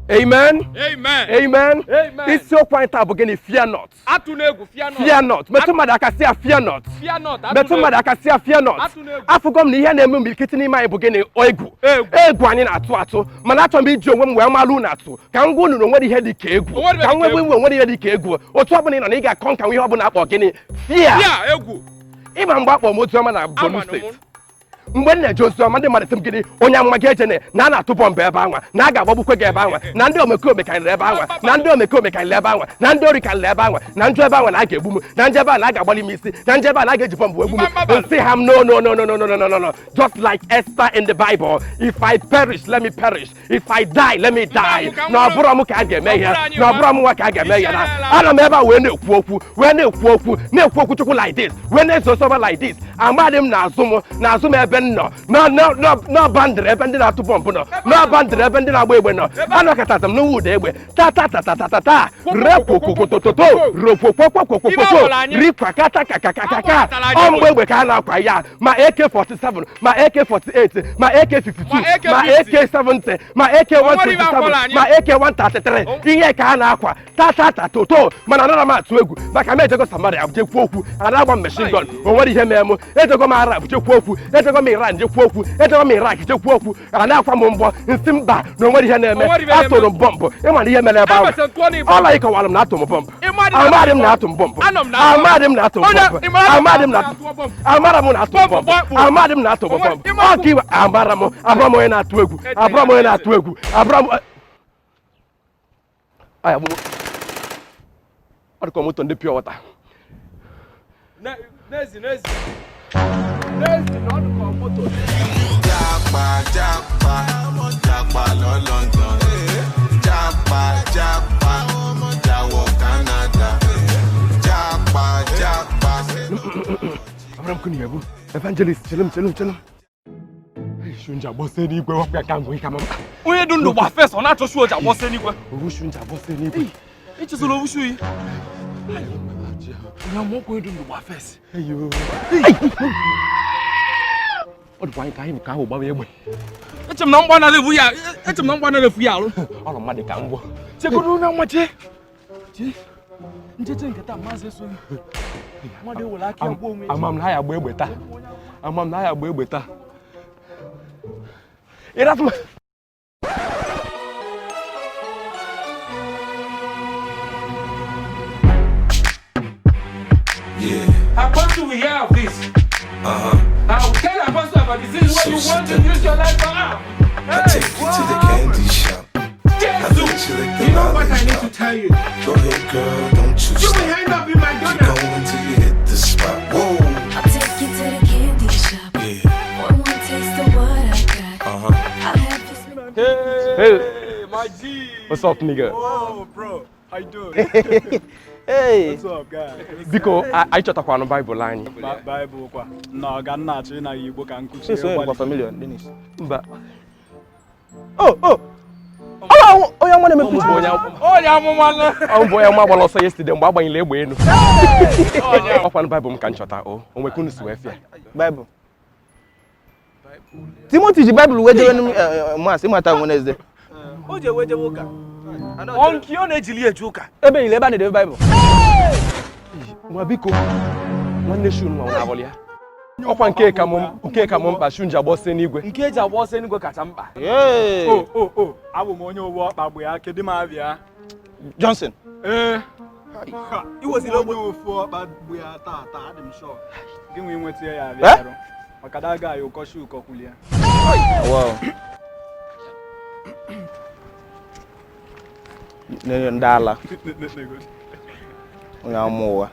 Amen. Amen. Amen. Amen. Isiokwu anyị taa bụ gịnị? Fear not. Atụna egwu, fear not. Fear not. Metụ mmadụ aka sị ya fear not. Fear not. Atụna Metụ mmadụ egwu. aka sị ya fear not. Atụna egwu. Afụgo m na ihe na-eme mmirikiti n'ime anyị bụ gịnị? Egwu. Egwu. Egwu anyị na-atụ atụ, mana achọrọ m iji onwe m wee malụ unu atụ ka m gwa unu na onwere ihe dị ka egwu. O nwere Ka m ihe dị ka nwee egwu. onwere ihe dị ka egwu. Otu ọbụla ị nọ na ị ga-akọ nka ihe ọbụla akpọ gịnị? Fear. Fear, egwu. Ịma mgbe akpọ m oziọma na Borno Amanụ m. steeti, mgbe m na-eje oziọma, ndị mmadụ sị m gịnị? Onye amụma gị ejene na a na-atụ bọmbụ ebe anwa, na a ga-agbagbukwe gị ebe anwa, na ndị omekome karịrị ebe anwa, na ndị omekome karịrị ebe anwa, na ndị ori karịrị ebe anwa, na njọ ebe anwa na a ga-egbu m, na njọ ebe a na a ga-agbalị m isi, na njọ ebe a na a ga-eji bọmbụ wee gbu m. Nsị ha m, no, no, no, no, no, no, no, no, no. Just like Esther in the Bible, if I perish, let me perish. If I die, let me die. Na ọ bụrụ m ka a ga-eme ihe, na ọ bụrụ m nwa ka a ga-eme ihe, na ana m ebe a wee na-ekwu okwu, wee na-ekwu okwu, na-ekwu okwu Chukwu like this, wee na-ezo sọba like this. Amadị m n'azụ m, n'azụ m ebe m nọ n'ọbandịrị ebe ndị na-atụ bọmbụ nọ, n'ọbandịrị ebe ndị na-agba egbe nọ. Anọkọtata m n'ụwa ụda egbe ta ta ta ta ta ta ta repụkụkụtụtụtụ rokwokwokwokwokwokwo rikwakata kakakakaka. Ọ mgbe egbe ka a na-akwa ya, ma AK47, ma AK48, ma AK52, ma AK70, ma AK127, ma AK133, ihe ka a na-akwa ta ta ta toto. Mana anara m atụ egwu maka m ejego Samaria jekwuo okwu, a na-agba m machine gun, o nwere ihe mee m. Ejego m Arab jekwuo okwu, ejego m Iran jekwuo okwu, ejego m Iraq jekwuo okwu, a na-akwa m mgbọ, nsị mba na o nwere ihe na-eme. Atụrụ m bọmbụ. Ịma na ihe mere ebe ahụ ọla ịkọwara m na atụ m bọmbụ. Amadị m na atụ m bọmbụ. Amadị m na atụ m bọmbụ. Amadị m na amara m na atụ m bọmbụ. Amadị m na atụ m bọmbụ. Ọ ka iwe amara m. Abụrọ m onye na-atụ egwu. Abụrọ m onye na-atụ egwu. Abụrọ m aya bụ ọ dịka moto ndị pure water. N'ezi, n'ezi. N'ezi na ọ dịka moto. Japa, japa, japa lọ London. Japa, japa, jawọ Canada. Japa, japa. Abụrọ m kunu ebu evangelist. Chelum, chelum, chelum. Shunja gbọsị n'igwe wapụ ya ka ngwe ka mama. Onye dị ndụ gba fes, ọ na-achọ shu oji agbọsị n'igwe. Owu shunja gbọsị n'igwe. Ịchụsoro owu shu yi. Onye amụma onye dị ndụ gba fes. Eyo. Ọ dịkwa anyị ka anyị ka ahụ gbawa egbe. Eche m na mgba na-efu ya, eche m na mgba na-efu ya arụ. Ọrụ mmadụ ka ngwọ. Chegodo na nwa chee. Chee. Ncheche nke taa maazị esoghị. Mmadụ ewere aka ya gbuo onwe ya. Ama m na ya agba egbe taa. Ama m na ya agba egbe taa. Ịrafụ m. Yeah. Apostle will hear of this. I will tell Apostle about this. This is what you want to use your life for. I take you to the candy shop. I let you lick the You know what I need to lollipop. tell you? Go ahead, girl, don't you You will stop. end up in Keep McDonald's. going till you hit the spot. Whoa. I'll take you to the candy shop. Yeah. One more taste of what I got. I'll have this. Hey. My G. What's up, nigga? Oh, bro, how you doing? Hey. What's up, guy? Biko, anyị chọtakwanụ Baịbụl anyị. Baịbụl kwa na ọ ga nna achọ ịna ya Igbo ka nkụchi. Since onye dịkwa familiar, Dennis. Mba. Oh, oh. Ọ onye nwa na-eme Ọ bụ onye Onye amụma na. ọ bụ onye nwa gbara ọsọ yesterday mgbe agbanyere egbe elu. Ọkwanụ Baịbụl m ka m chọta o. O nwekwa unu si wee fịa. Baịbụl. Timothy ji Baịbụl wee jewe mas ịmata Wednesday. O ji ewe jewe ụka. Ọ nke ọ na-ejili eje ụka. Ebe niile ebe a na-edebe Baịbụl. Nwa biko, nwanne shun nwa na-aghọlị ya. Ọkwa nke ka m nke ka m mkpa shunja gbọsị n'igwe. Nke eji agba ọsọ n'igwe kacha mkpa. Hey. O o o, abụ m onye owu ọkpa gbe ya, kedu m abịa? Johnson. Ee. Iweziri onye ofu ọkpa gbe ya taa taa, adị m sure. Gị nwe nweta ya abịa arụ. Maka da ga ya ụkọchi ụkọ kwuli ya. Wow. Ndị ala. Onye ama ụwa.